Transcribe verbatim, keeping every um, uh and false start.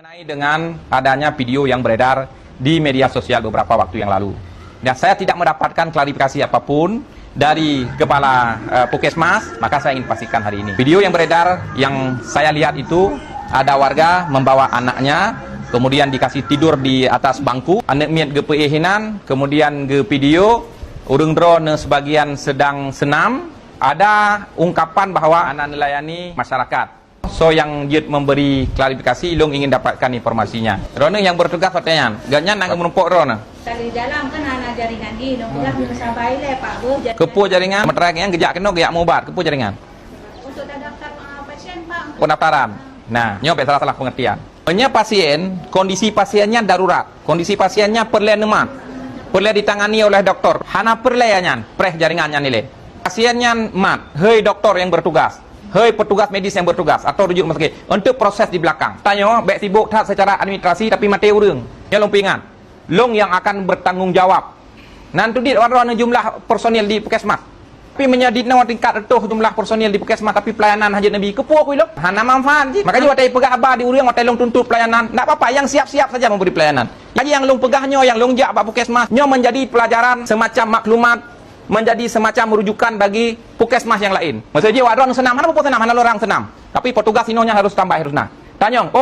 Mengenai dengan adanya video yang beredar di media sosial beberapa waktu yang lalu, dan saya tidak mendapatkan klarifikasi apapun dari kepala, eh, Puskesmas, maka saya ingin pastikan hari ini. Video yang beredar, yang saya lihat itu, ada warga membawa anaknya, kemudian dikasih tidur di atas bangku, aneuk miet geupeuéh inan, kemudian geuvideo, ureuëng droeneuh sebagian sedang senam, ada ungkapan bahwa hana neulayani masyarakat. Soe nyang jeuet memberi klarifikasi, ilong ingin dapatkan informasinya. Droeneuh nyang bertugas watée nyan, gobnyan na geumeurumpok droeneuh. Tali dalam kan hana jaringan di, nong peugah nyoe sabai lé Pak Beuh. Keupeue jaringan? Meuteurang nyang geujak keunoe geujak meuubat, keupeue jaringan? Untuk tadaftar, ah, pasien, Pak. Pendaftaran. Nah, nyoe bék salah-salah pengertian. Meunyoe pasien, kondisi pasiennya darurat, kondisi pasiennya peureulée neumat, peureulée ditangani oleh doktor, hana peureulée nyan preh jaringan nyan ilée. Pasien nyan mat, hei doktor yang bertugas, hei petugas medis yang bertugas atau rujuk rumah sakit, untuk proses di belakang. Tanyoe bék sibuk that secara administrasi tapi maté ureuëng. Nyoe lôn peuingat, long yang akan bertanggung jawab. Nan tudit waroe jumlah personil di puskesmas. Tapi meunyoe di noe tingkat reutôh jumlah personil di puskesmas tapi pelayanan hana jeuet neubi, keupeue ku ilong? Hana manfaat jih. Makanya watée peugah haba di ureuëng watée long tuntut pelayanan, ndak apa-apa, yang siap-siap saja memberi pelayanan. Jadi yang long peugah nyoe, yang long jak bak puskesmas, nyoe menjadi pelajaran semacam maklumat, menjadi semacam rujukan bagi puskesmas yang lain. Maksud jih, wak droeneuh senam, hana peue senam, hana lorang senam. Tapi petugas inoe nyan harus tambah harus na. Tanyong, oh,